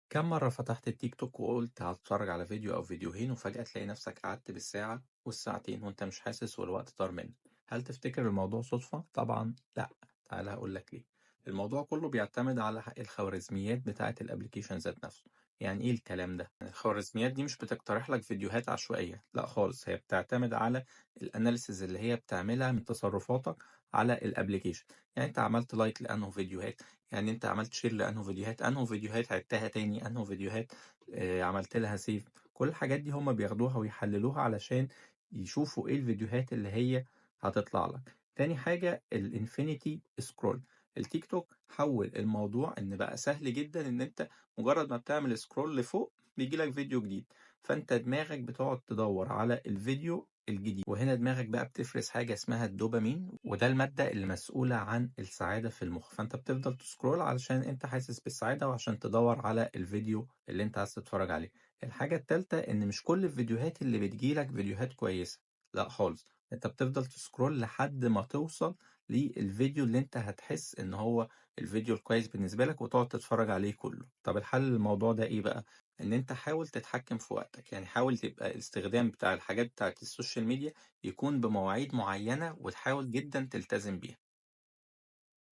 كم مرة فتحت التيك توك وقلت هتفرج على فيديو أو فيديوهين، وفجأة تلاقي نفسك قعدت بالساعة والساعتين وأنت مش حاسس والوقت طار منك؟ هل تفتكر الموضوع صدفة؟ طبعا لا. تعالى هقول لك ليه. الموضوع كله بيعتمد على الخوارزميات بتاعة ال application ذات نفسه. يعني ايه الكلام ده؟ الخوارزميات دي مش بتقترح لك فيديوهات عشوائية، لا خالص، هي بتعتمد على ال analysis اللي هي بتعملها من تصرفاتك على ال application. يعني انت عملت like لانه فيديوهات، يعني انت عملت share لانه فيديوهات، انه فيديوهات عدتها تاني، انه فيديوهات عملت لها save. كل الحاجات دي هما بياخدوها ويحللوها علشان يشوفوا ايه الفيديوهات اللي هي هتطلع لك. تاني حاجة ال infinity scroll. التيك توك حول الموضوع ان بقى سهل جدا ان انت مجرد ما بتعمل scroll لفوق بيجي لك فيديو جديد، فانت دماغك بتقعد تدور على الفيديو الجديد، وهنا دماغك بقى بتفرز حاجة اسمها الدوبامين، وده المادة اللي مسؤولة عن السعادة في المخ. فانت بتفضل ت scroll علشان انت حاسس بالسعادة وعشان تدور على الفيديو اللي انت عايز تتفرج عليه. الحاجة التالتة ان مش كل الفيديوهات اللي بتجيلك فيديوهات كويسة، لا خالص، انت بتفضل ت scroll لحد ما توصل للفيديو اللي انت هتحس ان هو الفيديو الكويس بالنسبة لك وتقعد تتفرج عليه كله. طب الحل للموضوع ده ايه بقى؟ ان انت حاول تتحكم في وقتك، يعني حاول تبقى الاستخدام بتاع الحاجات بتاعت ال social media يكون بمواعيد معينة وتحاول جدا تلتزم بيها.